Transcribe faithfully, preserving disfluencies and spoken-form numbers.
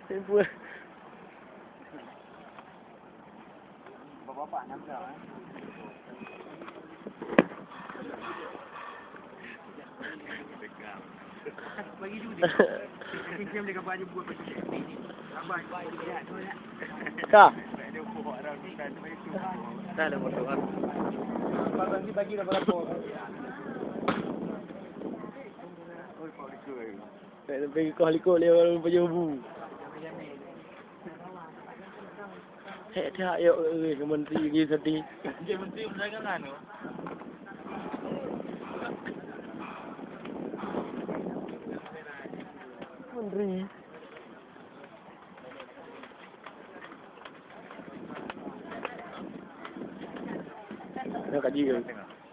Ibu. Bapak-bapak nyang bilang, eh. Bagi dulu. Nanti dia boleh gambar je buat macam ni. Gambar je. Ka. Ada buat orang bukan macam tu. Dah ada foto baru. Bagi, bagi dah berapa? Oh, Pak Likot. Sampai keukoh likot lé ureueng pajoh bu. Hek that yok, eh, menteri lagi sedih. Menteri perdagangan tu. Menteri. Nak kaji ke?